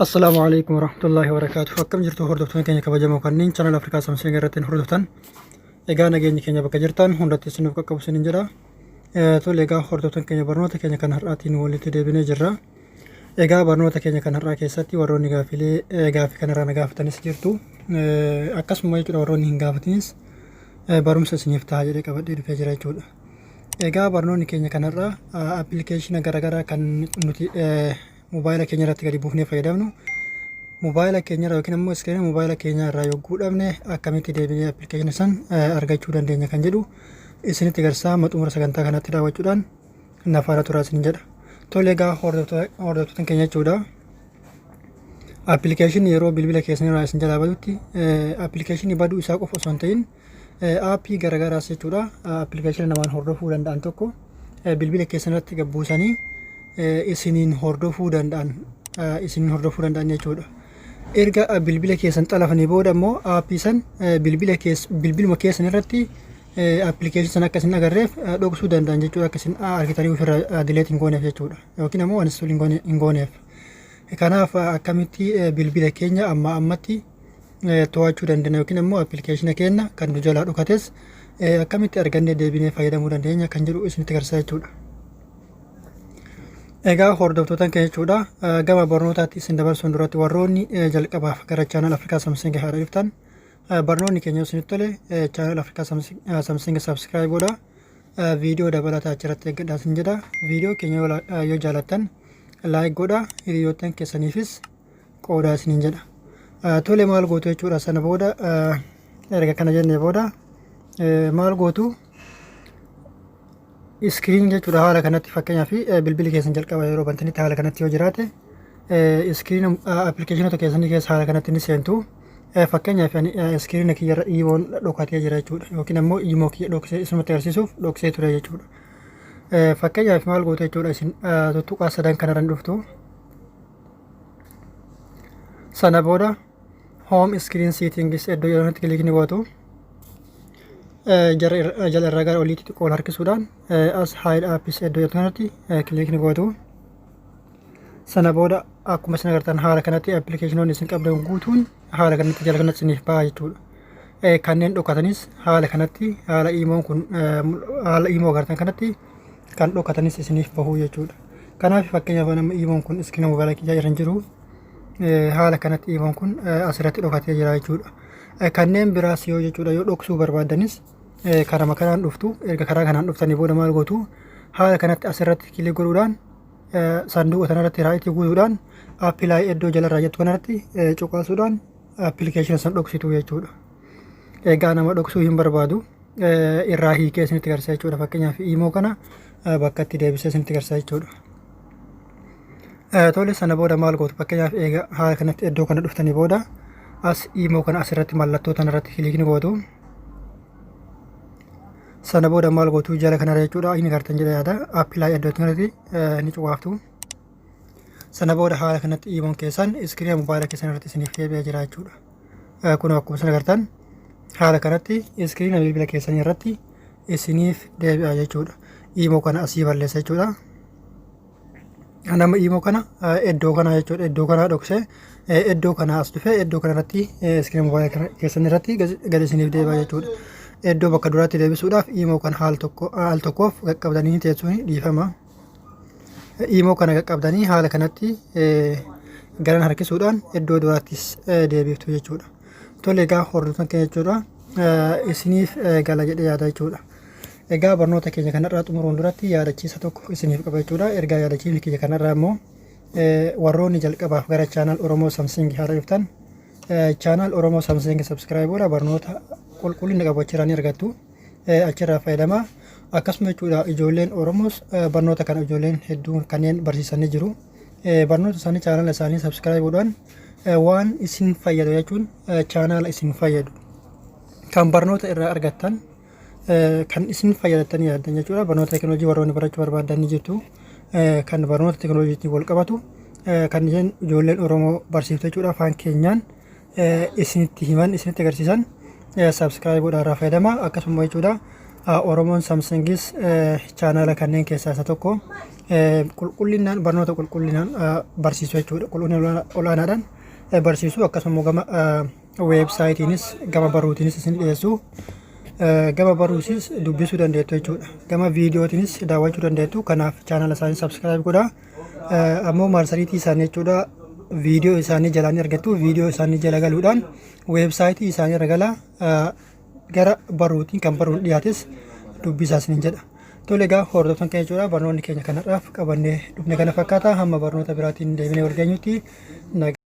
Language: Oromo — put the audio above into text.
Assalaamu alaikum warahmatullahi wabarakatuh. Akkam jirtu hordoftoonni keenya kabajamoo kanneen channel Afrikaa Samsung irratti nu hordoftan. Egaa nageenyi keenya bakka jirtan hundatti isiniif qaqqabu isiniin jedha. Tole, egaa hordoftoonni keenya, barnoota keenya kan har'aatiin walitti deebinee jirra. Egaa barnoota keenya kan har'aa keessatti warroonni gaaffilee gaaffii kanarraa na gaafatanis jirtu. Akkasuma jechuudha, warroonni hin gaafatinis barumsa isiniif ta'a jedhee qabadhee dhufee jira jechuudha. Egaa barnoonni keenya kanarraa appilikeeshina garaagaraa kan nuti mobaayila keenya irratti gadi buufnee fayyadamnu, mobaayila keenya irraa yookiin immoo iskiriina mobaayila keenya irraa yogguu dhabne akkamitti deebinee appilikeeshina san argachuu dandeenya kan jedhu isinitti agarsiisa. Xumura sagantaa kanatti daawwachuudhaan na faana turaa isin jedha. Tole, egaa hordoftoota keenya jechuudha. Appilikeeshinii yeroo bilbila keessan irraa isin jalaa badutti, appilikeeshinii baduu isaa qofa osoo hin ta'in, aappii garaagaraas jechuudha, appilikeeshina namaan hordofuu danda'an tokko bilbila keessan irratti gabbuusanii isiniin hordofuu danda'an jechuudha. Erga bilbila keessan xalafanii booda immoo aappii san bilbila keessa bilbiluma keessan irratti appilikeeshinii san akka isin agarreef dhoksuu danda'an jechuudha, akka isin argitanii ofirraa delete hin gooneef jechuudha, yookiin immoo uninstall hin gooneef. Kanaaf akkamitti bilbila keenya amma ammatti to'achuu dandeenya, yookiin immoo appilikeeshina keenya kan nu jalaa dhokates akkamitti argannee deebinee fayyadamuu dandeenya kan jedhu isinitti agarsiisa jechuudha. Egaa hordoftoota keenya jechuudha, gama barnootaatti isin dabarsuun duratti, warroonni jalqabaaf gara channel Afrikaa Samsung haadha dhuftan, barnoonni keenya isinitti tole, channel Afrikaa Samsung subscribe godhaa. Viidiyoo dabalataa achirratti eeggadhaa isin jedha. Viidiyoo keenya yoo jaalattan like godhaa, hiriyoottan keessaniifis qoodaa isiniin jedha. Tole, maal gootu jechuudha? Sana booda, erga kana jennee booda, maal gootu? Screen jechuudha, haala kanatti, fakkeenyaaf bilbilli keessan jalqaba yeroo bantanitti haala kanatti yoo jiraate, screen appilikeeshinoota keessanii keessa haala kanatti ni seentu. Fakkeenyaaf iskiriina kiyyarra iimoon dhokatee jira jechuudha, yookiin ammoo iimoo kiyya dhoksee isumatti agarsiisuuf dhoksee ture jechuudha. Fakkeenyaaf maal gootu jechuudha? Isin tuttuqaa sadan kanarra ni dhuftu. Sana booda home screen settings iddoo jedhamutti click ni gootu. Jala irraa gara oliitti xiqqoo ol harkisuudhaan as hide apps iddoo jedhamu kanatti click ni gootu. Sana booda akkuma isin agartan haala kanatti appilikeeshinoonni isin qabdan guutuun haala kanatti jala kanatti isiniif baha jechuudha. Kanneen dhokatanis haala kanatti, haala iimoon kun, haala iimoo agartan kanatti kan dhokatanis isiniif bahu jechuudha. Kanaaf fakkeenyaaf nama iimoon kun iskiriina mobaayila kiyyaa irra hin jiru, haala kanatti iimoon kun asirratti dhokatee jira jechuudha. Kanneen biraas yoo jechuudha yoo dhoksuu barbaadanis karama kanaan dhuftu. Erga karaa kanaan dhuftanii booda maal gootu? Haala kanatti asirratti click godhuudhaan, sanduuqa kanarratti right guutuudhaan, apply iddoo jalarraa jettu kanarratti cuqaasuudhaan appilikeeshina san dhoksitu jechuudha. Egaa nama dhoksuu hin barbaadu, irraa hiikee isinitti agarsiisa jechuudha. Fakkeenyaaf iimoo kana bakka itti deebisee isinitti agarsiisa jechuudha. Tole, sana booda maal gootu? Fakkeenyaaf egaa haala kanatti iddoo kana dhuftanii booda, as iimoo kana asirratti mallattoo tanarratti click ni gootu. Sana booda maal gootu? Jala kanarra jechuudha, inni gartan jedha yaada, apply iddoo kanatti ni cuqaaftu. Sana booda haala kanatti iimoon keessan iskiriina mobaayila keessan irratti isiniif deebi'ee jira jechuudha. Kun akkuma isin agartan haala kanatti iskiriina bilbila keessanii irratti isiniif deebi'a jechuudha. Iimoo kana asii balleessa jechuudha. Nama iimoo kana iddoo kana jechuudha, iddoo kana dhoksee, iddoo kana as dhufee, iddoo kana irratti iskiriina mobaayila keessan irratti gadi isiniif deebi'a jechuudha. Iddoo bakka duraatti deebisuudhaaf iimoo kana haal tokko al tokkoof qaqqabdanii teessuun dhiifama. Iimoo kana qaqqabdanii haala kanatti garan harkisuudhaan iddoo duraattis deebiftu jechuudha. Tole, egaa hordoftoota keenya jechuudha, isiniif gala jedhee yaada jechuudha. Egaa barnoota keenya kanarraa xumuruun duratti yaadachiisa tokko isiniif qaba jechuudha. Ergaa yaadachiisni kiyya kanarraa immoo, warroonni jalqabaaf gara channel Oromoo Samsung haala dhuftan, channel Oromoo Samsung subscribe godha, barnoota qulqullina qabu achirraa ni argattu. Achirraa fayyadamaa. Akkasuma jechuudha, ijoolleen Oromoos barnoota kana ijoolleen hedduun kanneen barsiisanii jiru. Barnoota isaanii channel isaanii subscribe godhaan, waan isin fayyadu jechuun channel isin fayyadu kan barnoota irraa argattan, kan isin fayyadattanii yaaddan jechuudha. Barnoota teekinooloojii warroonni barachuu barbaadan ni jirtu. Kan barnoota teekinooloojiitiin wal qabatu kan ijoolleen Oromoo barsiiftu jechuudha, afaan keenyaan isinitti himan, isinitti agarsiisan, subscribe godhaa irraa fayyadama. Akkasuma jechuudha, Oromoon Samsungis channel kanneen keessaa isa tokko. Qulqullinaan barnoota qulqullinaan barsiisu jechuudha. Qulqullina olaanaadhaan barsiisu, akkasuma gama weebsaayitiinis gama baruutiinis isin dhiyeessu. Gama baruusis dubbisuu dandeettu jechuudha. Gama viidiyootiinis daawwachuu dandeettu. Kanaaf chaanala isaanii subscribe godhaa. Ammoo maarsariitii isaanii jechuudha, viidiyoo isaanii jalaa ni argattu. Viidiyoo isaanii jala galuudhaan weebsaayitii isaanii irra galaa, gara baruutiin kan baruun dhiyaates dubbisaa isiniin jedha. Tole egaa hordoftoota keenya jechuudha, barnoonni keenya kanarraaf qabannee dhufne kana fakkaata. Hamma barnoota biraatiin deebinee wal geenyutti nagaa.